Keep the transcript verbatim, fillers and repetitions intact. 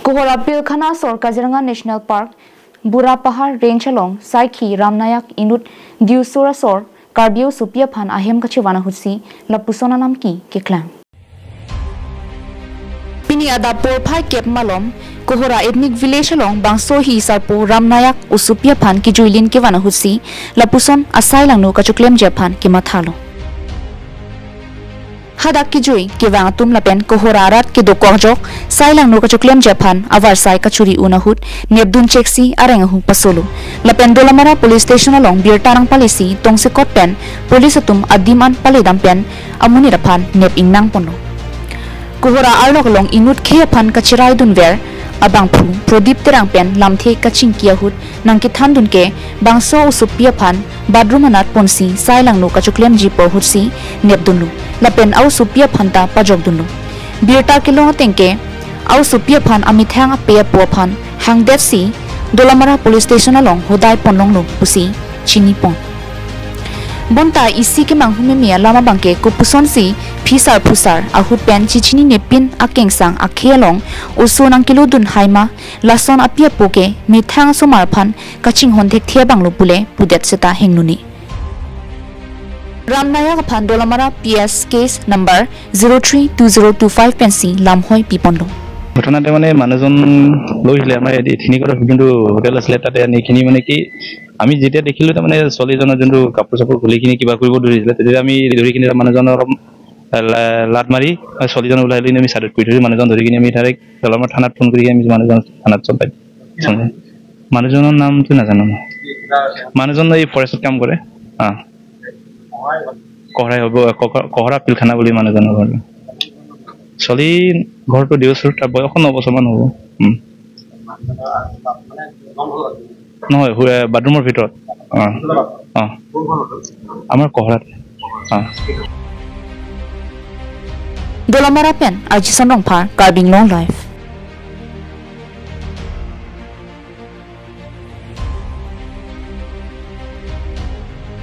Kohora Pilkhana asor Kaziranga National Park, Burapahar Range along Saikhi Ram Nayak inut Diusur asor Karbi osopi aphan ahem kachevan ahutsi lapuson anamki keklang. Pini adap porphai kep malom Kohora Ethnic Village along bangso hi sarpo Ram Nayak osopi aphan kijuilin kevan ahutsi lapuson asai langno kachoklemji aphan kemathalo. Hadak kijui kevang atum lapen Kohora arat kedokok ajok sai langno kachoklemji aphan avarsai kachuri un ahut nepdun cheksi areng ahu pasolo. Lapen Dolamara Police Station along birta nangpalesi tongsekot pen police atum adim an paledam pen amonit aphan nep ingnang ponlo. Kohora arlok along inut khei aphan kacherai dunver abangphu Prodip Terang pen lamthe kachingki ahut nangkethan dun ke bangso osopi aphan bathroom anat ponsi sai langno kachoklemji pu ahutsi nepdunlo. Lapen a-osopi aphan ta pajok dunlo. Birta kelong ateng ke a-osopi aphan amethang ape apo aphan hangdetsi Dolamara Police Station along hodai ponlonglo pusi chini pon. Bonta isi kemanghu meme alam abangke kopusonsi phisar phusar ahut pen chichinine pin akengsang akhei along oso nangkelo dun hai ma, lason api apo ke methang asomar aphan kachinghon thekthe abanglo pule pudet seta hengnuni. Ram Nayak aphan Dolamara P S case number zero three two zero two five pensi lamhoi piponlo. ঘটনাতে মানে মানুহজন লৈ আহিলে আমাৰ এই তিনিগৰাকী যোনটো হোটেল আছিলে, তাতে আনি কিনি মানে কি আমি যেতিয়া দেখিলো, তাৰমানে ছোৱালীজনৰ যোনটো কাপোৰ চাপোৰ খুলি কিনি কিবা কৰিব ধৰিছিলে, তেতিয়া আমি ধৰি কিনি মানুহজনক অলপ, আহ, লা-, লাত মাৰি, আহ, ছোৱালীজন ওলাই লৈ আমি চাইডত কৰি থৈ মানুহজন ধৰি কিনি আমি ডাইৰেক্ট দলমাৰ থানাত ফোন কৰি আমি মানুহজন থানাত চম্পাই। মানুহজনৰ নামটো নাজানো মই। মানুহজন এই ফৰেষ্টত কাম কৰে। অ। কহৰাই হ'ব, কহ-, কহৰা পিলখানা বুলি মানুহজনৰ ঘৰ। ছোৱালী ঘৰটো দেওচুৰ, তাৰ বয়স ন বছৰমান হ'ব। উম। নহয়, হু-, এ, বাথৰুমৰ ভিতৰত। অ। অ। আমাৰ কহৰাত। অ। Dolamara pen Arjison Rongphar, Karbi Anglong Live.